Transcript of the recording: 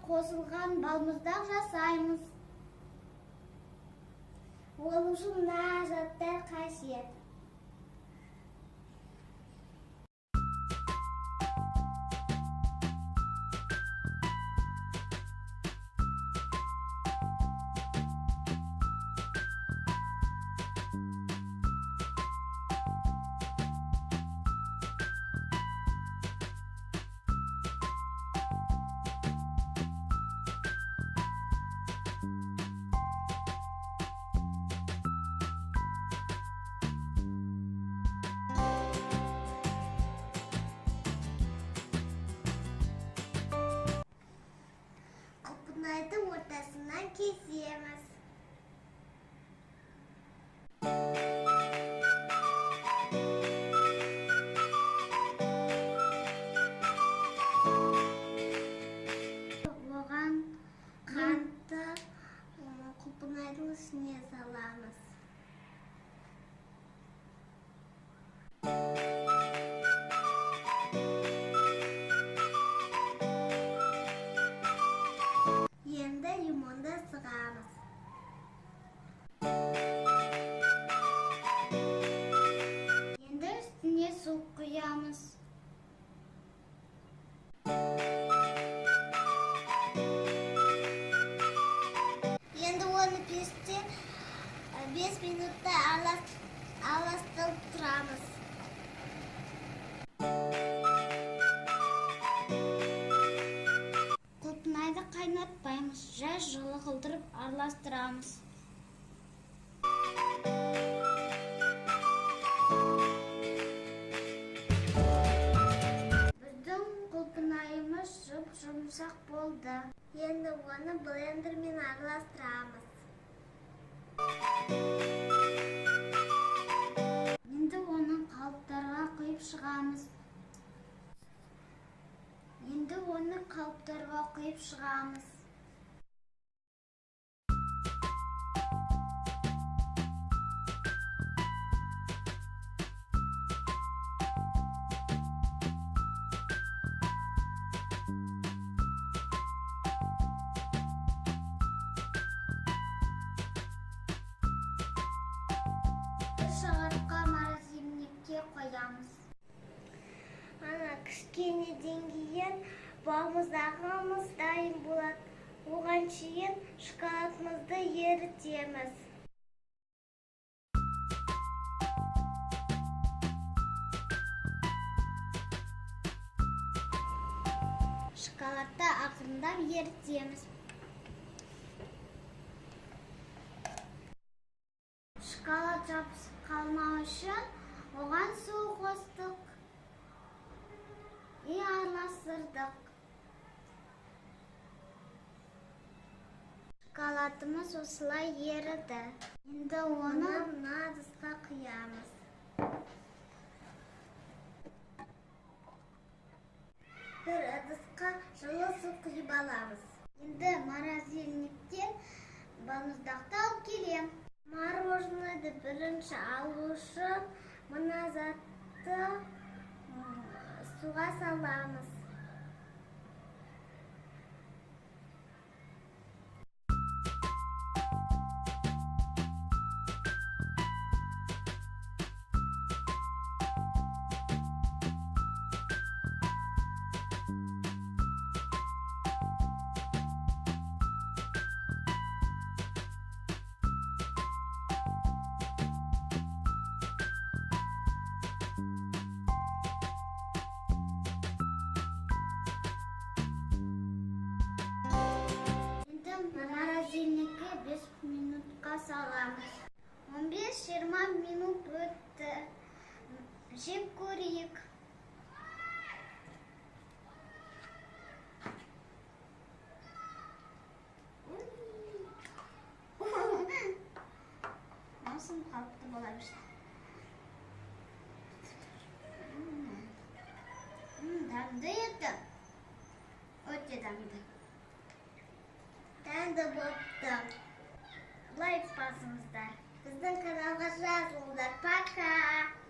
Қосылған балмұздақ жасаймыз. Ол үшін мына заттар қажет. Құлпынайды ортасынан кесеміз. Оған Қантты құлпынайдың үстіне саламыз. Енді лимонды сығамыз. Енді үстіне су құямыз. Енді оны пеште 5 минутта араластырып тұрамыз. Құлпынайды қайнатпаймыз, жай жылы қылдырып араластырамыз. Біздің құлпынайымыз жұп-жұмсақ болды. Енді оны блендермен араластырамыз. Енді оны қалыптарға құйып шығамыз. Енді оны қалыптарға құйып шығамыз. Бір сағатқа морозильникке қоямыз. Ана кішкенеден кейін балмұздағымыз дайын болады. Оған шейін шоколадымызды ерітеміз. Шоколадты ақырындап ерітеміз. Шоколад жабысып қалмау үшін оған су қостық и араластырдық. Шоколадымыз осылай еріді. Енді оны Оны мына ыдысқа құямыз. Бір ыдысқа жылы су құйып аламыз. Енді морозильниктен балмұздақты алып келем. Мороженоеды бірінші алу үшін мына затты суға саламыз. Енді морозильникке 5 минутқа саламыз. 15-20 минут өтті. Жеп көрейік. Маусым қалыпты бола берсін. Дәмді еді. Өте дәмді. Дәмді болыпты. Лайк басыңыздар. Біздің каналға жазылыңыздар. Пока!